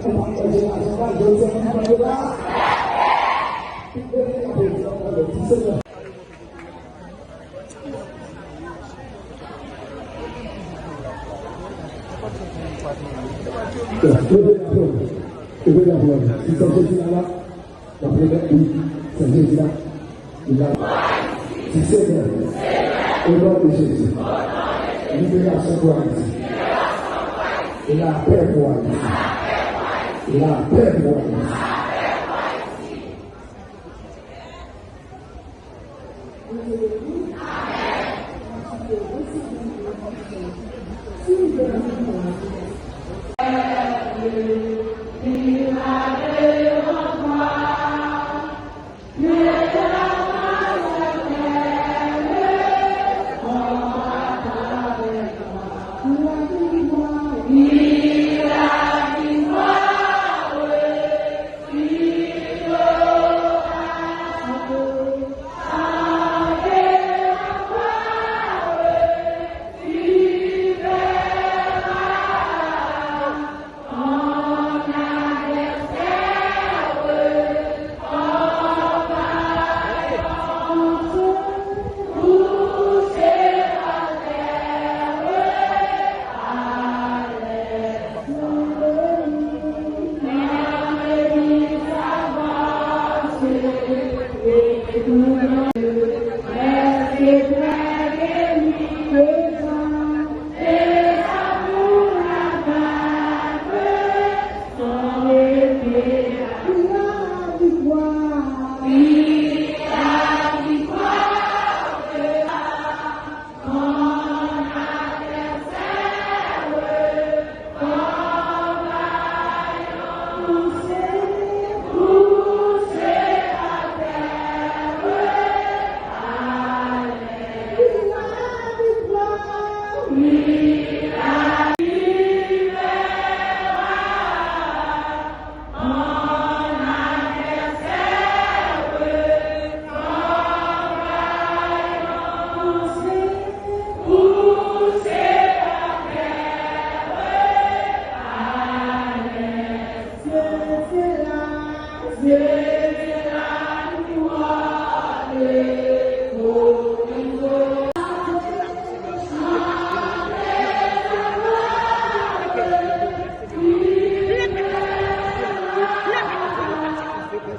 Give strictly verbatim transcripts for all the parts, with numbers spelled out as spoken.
Leve la pran. Leve la pran. Si sa soti la la, la pran la, wi. Sa Jezi la. La. Di Senyè, o non de Jezi, liberasyon pou Ayiti. Lapè pou Ayiti. Lapè pou Ayiti.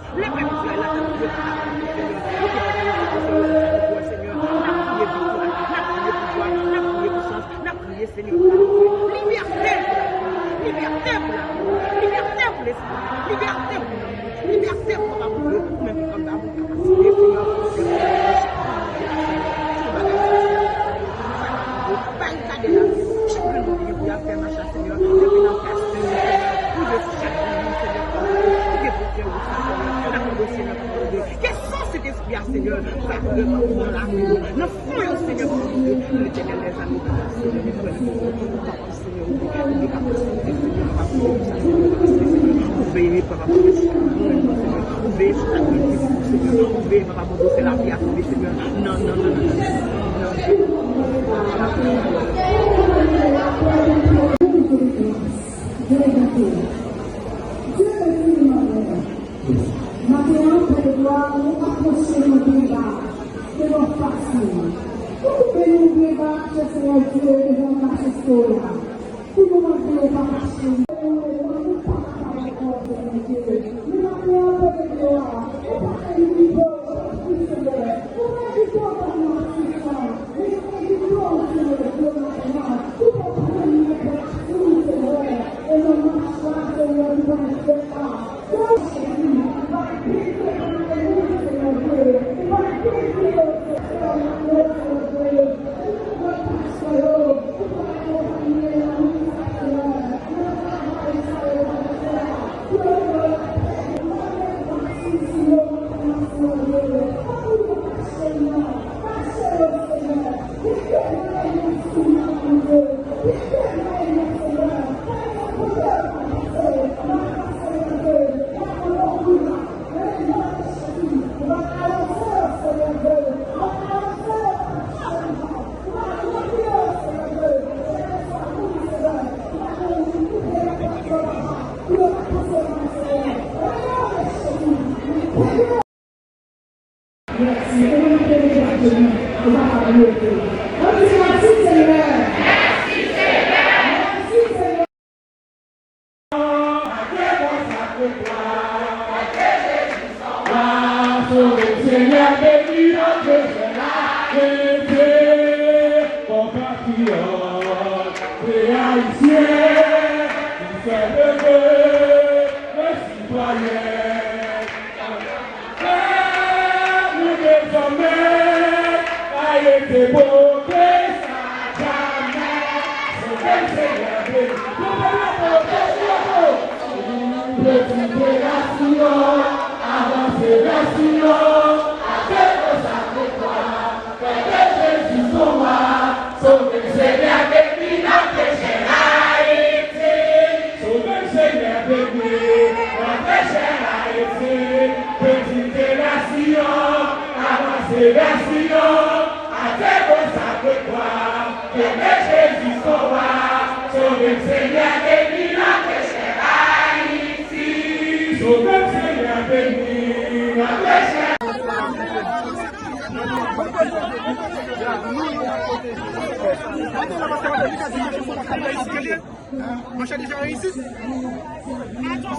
Lè pèp Izrayèl la, n ap kriye pou Bondye, Senyè. N ap kriye pou Bondye, Senyè. N ap kriye viktwa, n ap kriye pouvwa, n ap kriye pou chans, n ap kriye, Senyè, pou lavi. Libète pou lavi. Libète pou lavi. Libète pou lespri. Libète pou nanm. Libète pou papa Bondye. Ou menm ki konn ba moun kapasite, Senyè, pou fè bagay. Barikade lavi, chak grenn moun ki gen pou y ap fè mache a, Senyè, leve nan plas, Senyè, rive sou chak grenn moun, Senyè, ki gen pou fè wout sa, Senyè, n ap mande, Senyè, pou mande. Ke san Sentespri a, Senyè, va vreman nan lavi yo, nan fon yo, Senyè, pou mande. Letènèl dèzame, Senyè, nou kwè nan ou, Senyè, ou kapab, Senyè, ou kapab, Senyè, ou kapab, Senyè, ou veye, Papa, Senyè, ou veye sou sa ki difisil, Senyè, ou veye, Papa. Ou fè lavi a tonbe, Senyè. Non, non, non, non, non. Maten an, Pè de glwa, nou apwoche nou byen ba devan fas ou. Nou koube nou byen ba, chè Senyè Dye, devan majesté w la. Pou nou mande w, Papa cheri, nou pa kapab ankò, Senyè Dye. Nou maten an, Pè de glwa, ou pa envite w, Senyè. Ou pa envite w ban nou asistans. Men nou envite w, Senyè Dye, maten an, pou w pran yon plas sou nou, Senyè. E nan mach la, Senyè, nou pral fè a.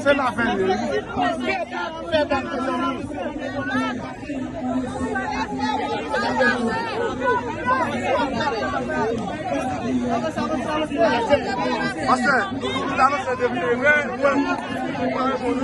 Se la fè li. Fè dat, fè dat, mezanmi. Pastè, nou ta lanse depi, men, men, nou pa reponn.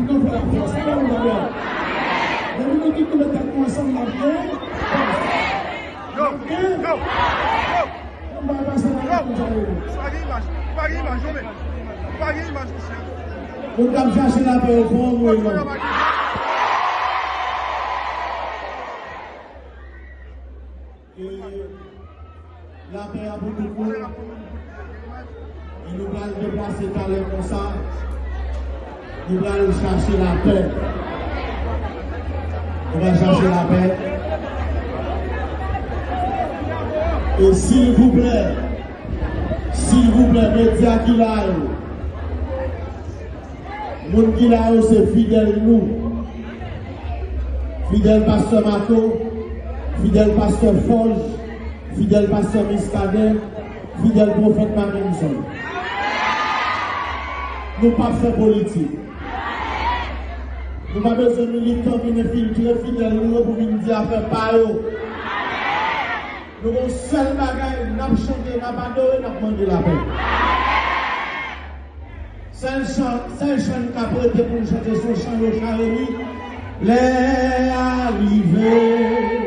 Nou fè lapè, sa pa yon bagay. Depi nou tout nou met tèt nou ansanm, n ap gen. Yo, yo, yo. N ap pase nan konsa yo. Pa gen imaj, pa gen imaj, non, men. Pa gen imaj, monchè. Moun k ap chache lapè yo, pran mwen, non. E lapè a pou tout moun. E nou pral deplase talè konsa. Nou pral chache lapè. Nou pral chache lapè. E silvouplè, silvouplè, medya ki la yo, moun ki la yo se fidèl nou. Fidèl pastè Mato, fidèl pastè Fòj, fidèl pastè Miskaden, fidèl pwofèt Mackenson. Nou p ap fè politik. Nou pa bezwen militan vin enfiltre fidèl nou yo pou vin di afè pa yo. Nou gon sèl bagay, n ap chante, n ap adore, n ap mande lapè. Sèl chan, sèl chan n ka prete pou n chante se yon chan yo chare li. Lè a rive.